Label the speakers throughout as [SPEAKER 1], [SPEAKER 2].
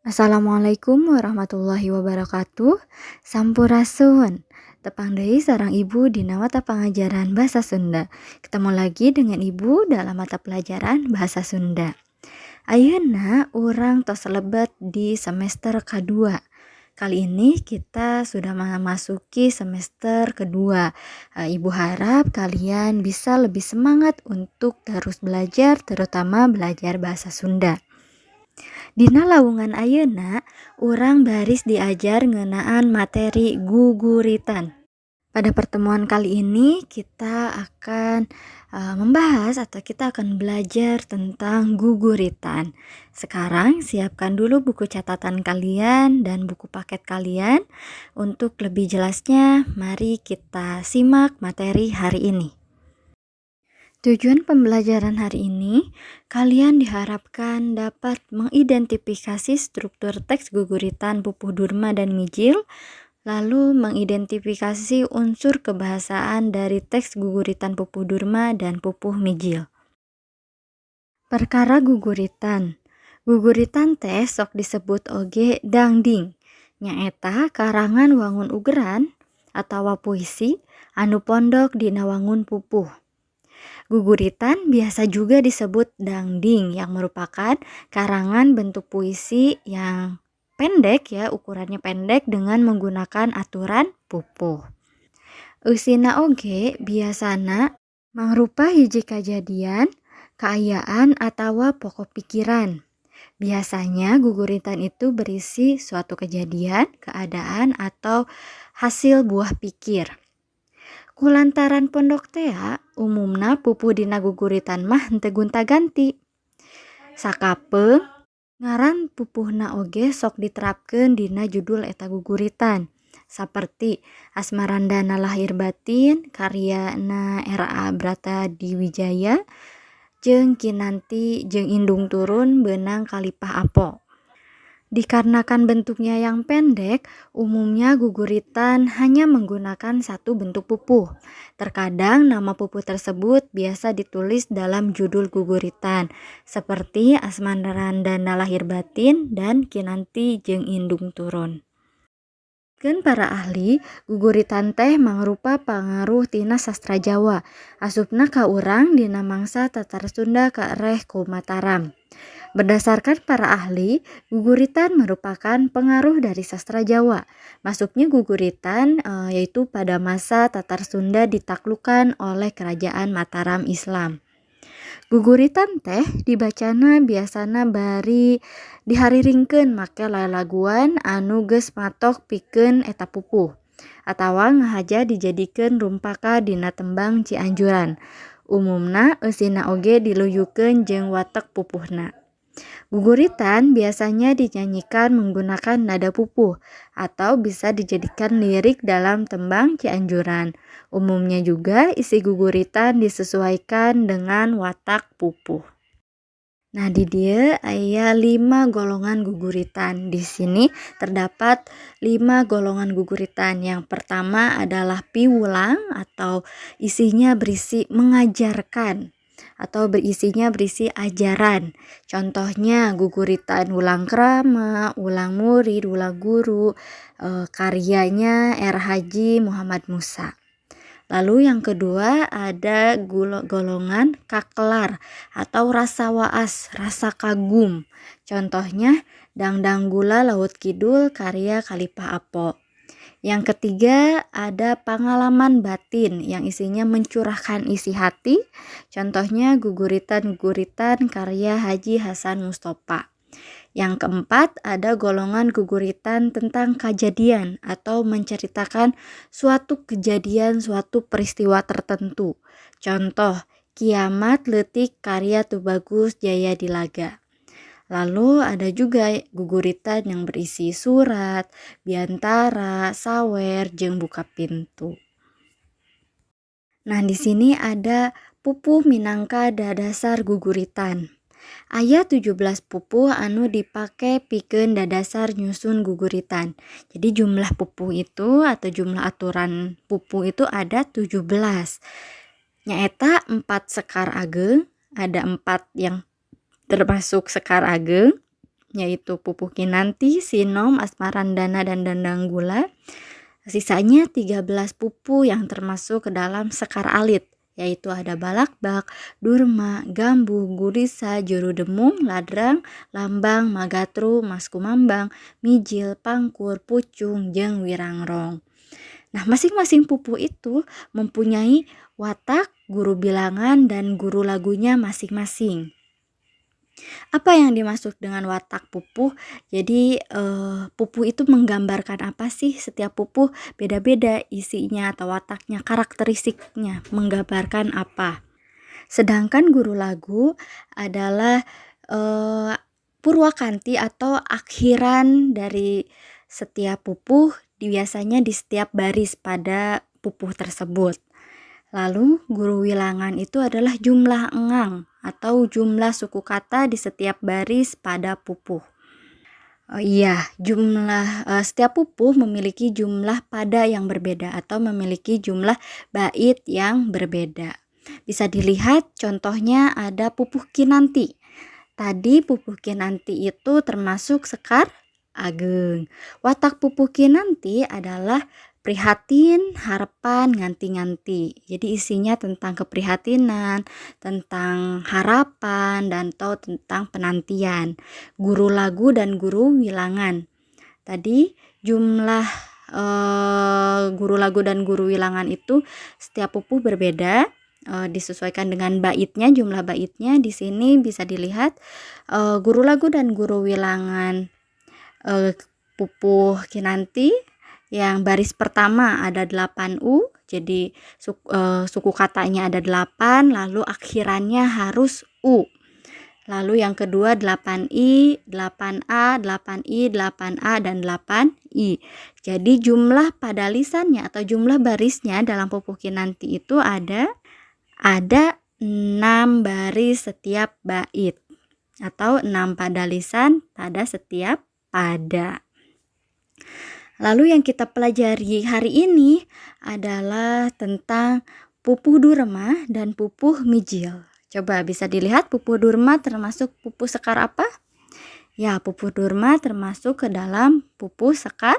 [SPEAKER 1] Assalamualaikum warahmatullahi wabarakatuh. Sampurasun. Tepang deui sareng Ibu dina mata pangajaran Bahasa Sunda. Ketemu lagi dengan Ibu dalam mata pelajaran Bahasa Sunda. Ayeuna urang tos lebet di semester kadua. Kali ini kita sudah memasuki semester kedua. Ibu harap kalian bisa lebih semangat untuk terus belajar, terutama belajar bahasa Sunda. Dina lawungan ayeuna urang baris diajar ngeunaan materi guguritan. Pada pertemuan kali ini kita akan membahas atau kita akan belajar tentang guguritan. Sekarang siapkan dulu buku catatan kalian dan buku paket kalian. Untuk lebih jelasnya, mari kita simak materi hari ini. Tujuan pembelajaran hari ini, kalian diharapkan dapat mengidentifikasi struktur teks guguritan Pupuh Durma dan Mijil, lalu mengidentifikasi unsur kebahasaan dari teks guguritan Pupuh Durma dan Pupuh Mijil. Perkara guguritan. Guguritan teh sok disebut oge dangding. Nyaeta karangan wangun ugeran atawa puisi anu pondok dina wangun pupuh. Guguritan biasa juga disebut dangding yang merupakan karangan bentuk puisi yang pendek ya, ukurannya pendek dengan menggunakan aturan pupuh. Eusina oge biasana mangrupa hiji kajadian, kaayaan atawa pokok pikiran. Biasanya guguritan itu berisi suatu kejadian, keadaan atau hasil buah pikir. Kulantaran pondok tea, umumna pupuh dina guguritan mah henteu gonta-ganti. Sakapeung ngaran pupuhna oge sok diterapkeun dina judul eta guguritan. Saperti Asmarandana Lahir Batin karyana R.A. Bratadiwijaya jeung Kinanti jeung Indung Turun beunang Kalipah Apo. Dikarenakan bentuknya yang pendek, umumnya guguritan hanya menggunakan satu bentuk pupuh. Terkadang nama pupuh tersebut biasa ditulis dalam judul guguritan, seperti Asmarandana Lahir Batin dan Kinanti jeung Indung Turun. Keun para ahli, guguritan teh mangrupa pangaruh tina sastra Jawa, asupna ka urang dina mangsa Tatar Sunda kaereh ku Mataram. Berdasarkan para ahli, guguritan merupakan pengaruh dari sastra Jawa. Masuknya guguritan yaitu pada masa Tatar Sunda ditaklukkan oleh Kerajaan Mataram Islam. Guguritan teh dibacana biasana bari dihariringkeun make lalaguan anu geus matok pikeun eta pupuh atawa ngahaja dijadikeun rumpaka dina tembang Cianjuran. Umumna eusina oge diluyukeun jeung watek pupuhna. Guguritan biasanya dinyanyikan menggunakan nada pupuh atau bisa dijadikan lirik dalam tembang Cianjuran. Umumnya juga isi guguritan disesuaikan dengan watak pupuh. Nah, di dieu aya 5 golongan guguritan. Di sini terdapat 5 golongan guguritan. Yang pertama adalah piwulang atau isinya berisi mengajarkan atau berisi ajaran. Contohnya guguritan Wulang Krama, Wulang Murid, Wulang Guru, karyanya R. Haji Muhammad Musa. Lalu yang kedua ada golongan kakelar atau rasa waas, rasa kagum. Contohnya Dangdang Gula Laut Kidul karya Kalipah Apo. Yang ketiga ada pengalaman batin yang isinya mencurahkan isi hati. Contohnya guguritan-guguritan karya Haji Hasan Mustafa. Yang keempat ada golongan guguritan tentang kejadian atau menceritakan suatu kejadian, suatu peristiwa tertentu. Contoh Kiamat Leutik karya Tubagus Jayadilaga. Lalu ada juga guguritan yang berisi surat, biantara, sawer, jeung buka pintu. Nah, di sini ada pupuh minangka dadasar guguritan. Aya 17 pupuh anu dipake pikeun dadasar nyusun guguritan. Jadi jumlah pupuh itu atau jumlah aturan pupuh itu ada 17. Nyaeta 4 sekar ageng, ada 4 yang termasuk sekar ageng, yaitu pupuh Kinanti, Sinom, Asmarandana, dan Dandanggula. Sisanya 13 pupuh yang termasuk ke dalam Sekar Alit, yaitu ada Balakbak, Durma, Gambuh, Gurisa, Juru Demung, Ladrang, Lambang, Magatru, Maskumambang, Mijil, Pangkur, Pucung, jeung Wirangrong. Nah, masing-masing pupuh itu mempunyai watak, guru bilangan, dan guru lagunya masing-masing. Apa yang dimaksud dengan watak pupuh? Jadi, pupuh itu menggambarkan apa sih? Setiap pupuh beda-beda isinya atau wataknya, karakteristiknya menggambarkan apa. Sedangkan guru lagu adalah purwakanti atau akhiran dari setiap pupuh, biasanya di setiap baris pada pupuh tersebut. Lalu guru wilangan itu adalah jumlah engang atau jumlah suku kata di setiap baris pada pupuh. Oh iya, jumlah setiap pupuh memiliki jumlah pada yang berbeda atau memiliki jumlah bait yang berbeda. Bisa dilihat contohnya ada pupuh Kinanti. Tadi pupuh Kinanti itu termasuk Sekar Ageng. Watak pupuh Kinanti adalah prihatin, harapan, nganti-nganti. Jadi isinya tentang keprihatinan, tentang harapan, dan atau tentang penantian. Guru lagu dan guru wilangan. Tadi jumlah guru lagu dan guru wilangan itu setiap pupuh berbeda, disesuaikan dengan baitnya, jumlah baitnya. Di sini bisa dilihat guru lagu dan guru wilangan pupuh Kinanti yang baris pertama ada 8 U, jadi suku katanya ada 8, lalu akhirannya harus U. Lalu yang kedua 8I, 8A, 8I, 8A, dan 8I. Jadi jumlah pada lisannya atau jumlah barisnya dalam pupuh Kinanti itu ada 6 baris setiap bait atau 6 pada lisan pada setiap pada. Lalu yang kita pelajari hari ini adalah tentang pupuh Durma dan pupuh Mijil. Coba bisa dilihat pupuh Durma termasuk pupuh sekar apa? Ya, pupuh Durma termasuk ke dalam pupuh Sekar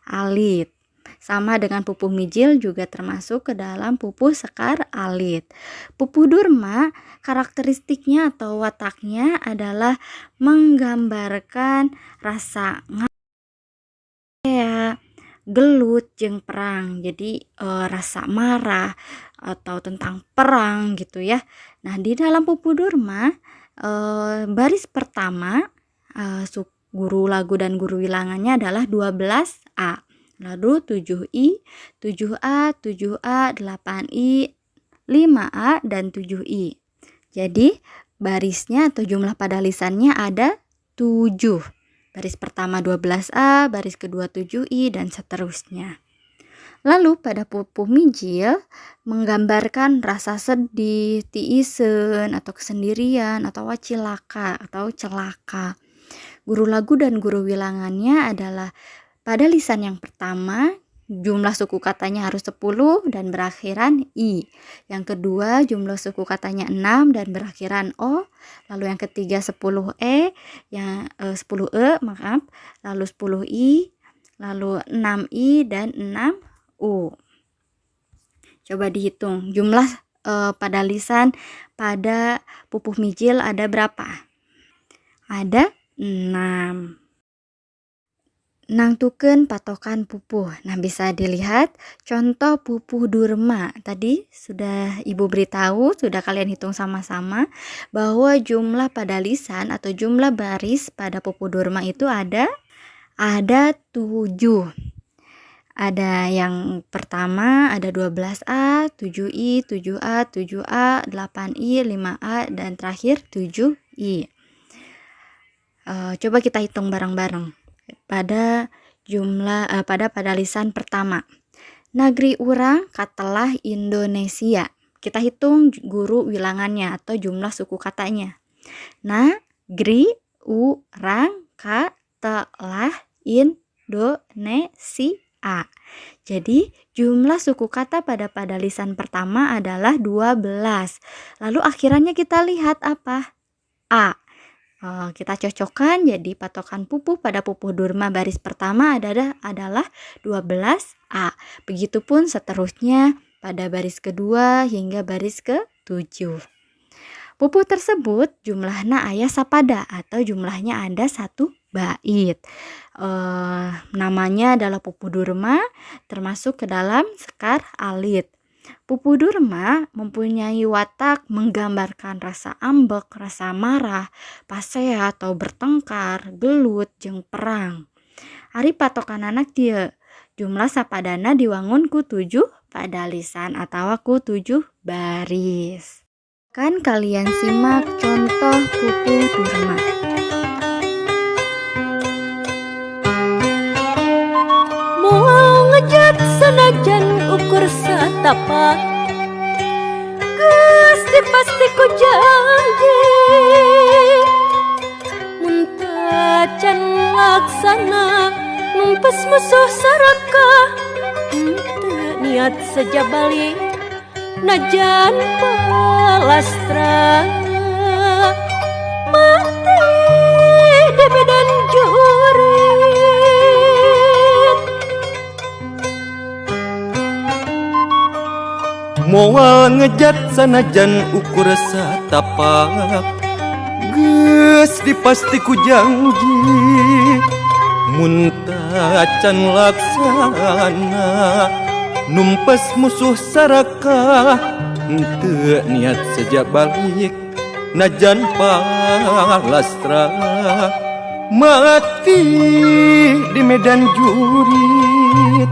[SPEAKER 1] Alit. Sama dengan pupuh Mijil juga termasuk ke dalam pupuh Sekar Alit. Pupuh Durma karakteristiknya atau wataknya adalah menggambarkan rasa gelut jeung perang. Jadi rasa marah atau tentang perang gitu ya. Nah, di dalam pupuh Durma baris pertama guru lagu dan guru wilangannya adalah 12A. Lalu 7I, 7A, 7A, 8I, 5A, dan 7I. Jadi barisnya atau jumlah pada lisannya ada 7. Baris pertama 12A, baris kedua 7I, dan seterusnya. Lalu pada pupuh Mijil menggambarkan rasa sedih, tiisen, atau kesendirian, atau cilaka, atau celaka. Guru lagu dan guru wilangannya adalah pada lisan yang pertama jumlah suku katanya harus 10 dan berakhiran I. Yang kedua jumlah suku katanya 6 dan berakhiran O. Lalu yang ketiga 10E, yang 10E maaf, lalu 10I, lalu 6I dan 6U. Coba dihitung jumlah pada lisan pada pupuh Mijil ada berapa? Ada 6. Nangtukeun patokan pupuh. Nah, bisa dilihat contoh pupuh Durma. Tadi sudah Ibu beritahu, sudah kalian hitung sama-sama bahwa jumlah pada lisan atau jumlah baris pada pupuh Durma itu ada 7. Ada yang pertama ada 12A, 7I, 7A, 7A, 8I, 5A, dan terakhir 7I. Coba kita hitung bareng-bareng. Pada jumlah pada lisan pertama. Nagri urang katelah Indonesia. Kita hitung guru wilangannya atau jumlah suku katanya. Nagri urang katelah Indonesia. Jadi jumlah suku kata pada lisan pertama adalah 12. Lalu akhirannya kita lihat apa? A. Kita cocokkan, jadi patokan pupuh pada pupuh Durma baris pertama adalah 12A. Begitupun seterusnya pada baris kedua hingga baris ke-7. Pupuh tersebut jumlahna aya sapada atau jumlahnya ada 1 bait. Namanya adalah pupuh Durma, termasuk ke dalam sekar alit. Pupuh Durma mempunyai watak menggambarkan rasa ambek, rasa marah, pasea atau bertengkar, gelut, jeung perang. Ari patokanana kieu, jumlah sapadana diwangun ku 7 padalisan atawa ku 7 baris. Kan kalian simak contoh pupuh Durma.
[SPEAKER 2] Moal ngejat sanajan ukur satapak, Gusti pasti ku janji, mun tacan laksana numpes musuh sarakah, henteu niat seja balik najan palastra mati di medan jurit.
[SPEAKER 3] Moal ngejat sanajan ukur satapak, geus dipasti ku janji, mun tacan laksana numpes musuh sarakah, henteu niat sejak balik najan palastra mati di medan jurit.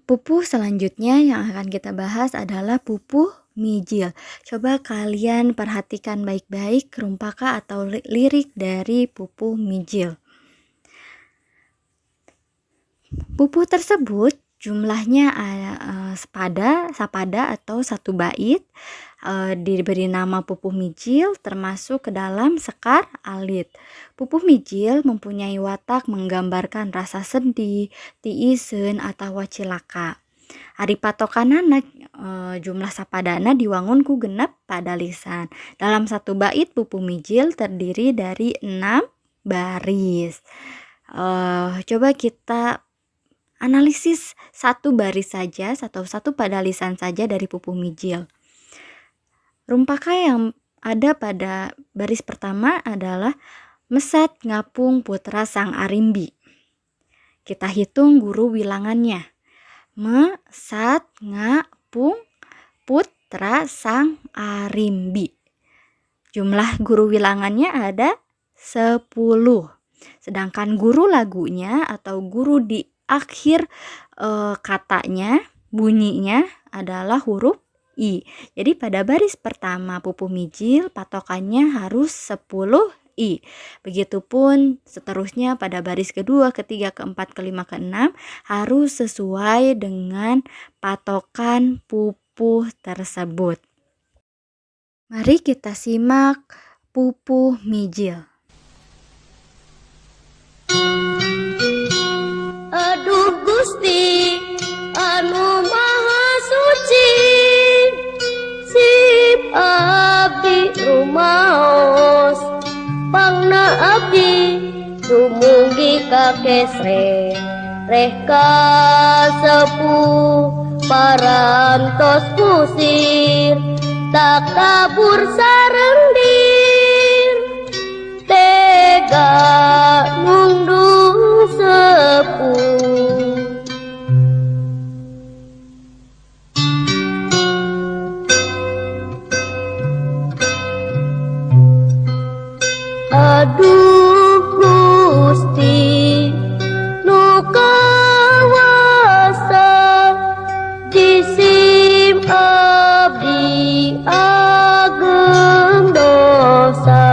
[SPEAKER 1] Pupuh selanjutnya yang akan kita bahas adalah pupuh mijil. Coba kalian perhatikan baik-baik rumpaka atau lirik dari pupuh mijil. Pupuh tersebut jumlahnya sapada atau 1 bait, diberi nama pupuh mijil, termasuk ke dalam sekar alit. Pupuh mijil mempunyai watak menggambarkan rasa sedih, tiiseun atau cilaka. Ari patokanana, jumlah sapadana diwangun ku genep padalisan. Dalam 1 bait pupuh mijil terdiri dari 6 baris. Coba kita analisis 1 baris saja atau 1 padalisan saja dari pupuh mijil. Rumpaka yang ada pada baris pertama adalah mesat ngapung putra sang arimbi. Kita hitung guru wilangannya. Mesat ngapung putra sang arimbi. Jumlah guru wilangannya ada 10. Sedangkan guru lagunya atau guru di akhir, katanya, bunyinya adalah huruf I. Jadi pada baris pertama pupuh mijil patokannya harus 10 I. Begitupun seterusnya pada baris kedua, ketiga, keempat, kelima, keenam harus sesuai dengan patokan pupuh tersebut. Mari kita simak pupuh mijil.
[SPEAKER 2] Aduh Gusti anu maha suci, sip abdi rumaos pangna abdi dumugi ka kesre reh kasepuh parantos kusir takabur sareng dir tega nundung sepuh. Aduh Gusti nu kawasa jisim abdi ageng dosa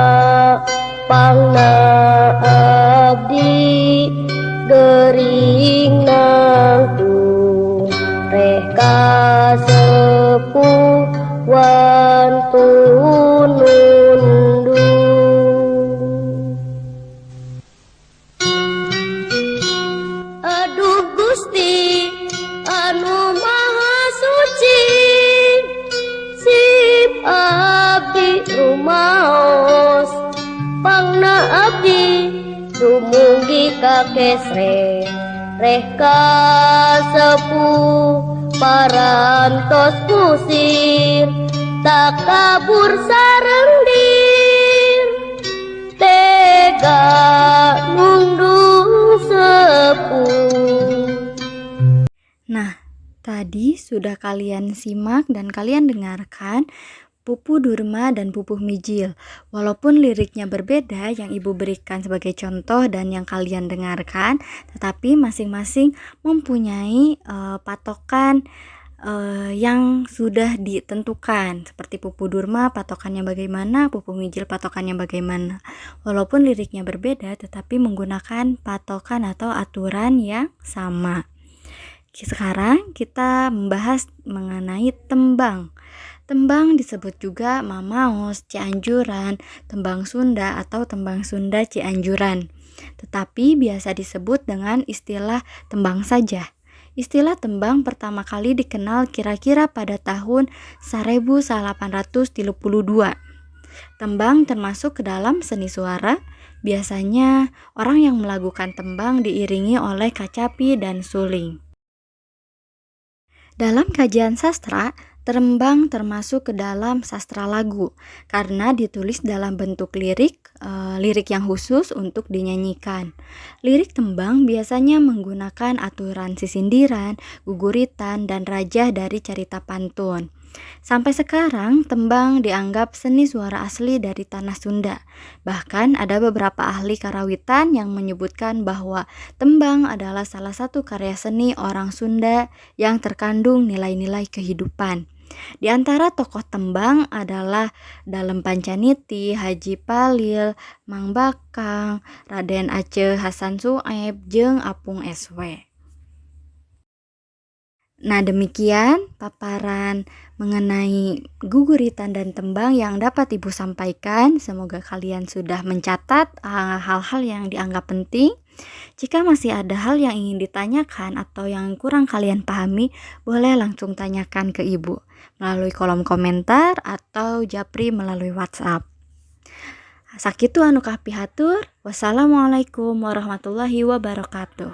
[SPEAKER 2] pangna abdi gering nangtung reh kasepuh wantun. Reh ka kesreh, reh ka sepuh, parantos kusir, takabur sareng dir, tega nundung sepuh.
[SPEAKER 1] Nah, tadi sudah kalian simak dan kalian dengarkan Pupuh Durma dan Pupuh Mijil. Walaupun liriknya berbeda yang Ibu berikan sebagai contoh dan yang kalian dengarkan, tetapi masing-masing mempunyai patokan yang sudah ditentukan. Seperti Pupuh Durma patokannya bagaimana, Pupuh Mijil patokannya bagaimana. Walaupun liriknya berbeda, tetapi menggunakan patokan atau aturan yang sama. Sekarang kita membahas mengenai tembang. Tembang disebut juga mamaos, Cianjuran, tembang Sunda atau tembang Sunda Cianjuran. Tetapi biasa disebut dengan istilah tembang saja. Istilah tembang pertama kali dikenal kira-kira pada tahun 1832. Tembang termasuk ke dalam seni suara. Biasanya orang yang melakukan tembang diiringi oleh kacapi dan suling. Dalam kajian sastra, tembang termasuk ke dalam sastra lagu karena ditulis dalam bentuk lirik, lirik yang khusus untuk dinyanyikan. Lirik tembang biasanya menggunakan aturan sisindiran, guguritan, dan rajah dari carita pantun. Sampai sekarang, tembang dianggap seni suara asli dari tanah Sunda. Bahkan ada beberapa ahli karawitan yang menyebutkan bahwa tembang adalah salah satu karya seni orang Sunda yang terkandung nilai-nilai kehidupan. Di antara tokoh tembang adalah Dalem Pancaniti, Haji Palil, Mang Bakang, Raden Aceh Hasan Sueb, jeung Apung SW. Nah, demikian paparan mengenai guguritan dan tembang yang dapat Ibu sampaikan. Semoga kalian sudah mencatat hal-hal yang dianggap penting. Jika masih ada hal yang ingin ditanyakan atau yang kurang kalian pahami, boleh langsung tanyakan ke Ibu melalui kolom komentar atau japri melalui WhatsApp. Sakitu anu kapihatur. Wassalamualaikum warahmatullahi wabarakatuh.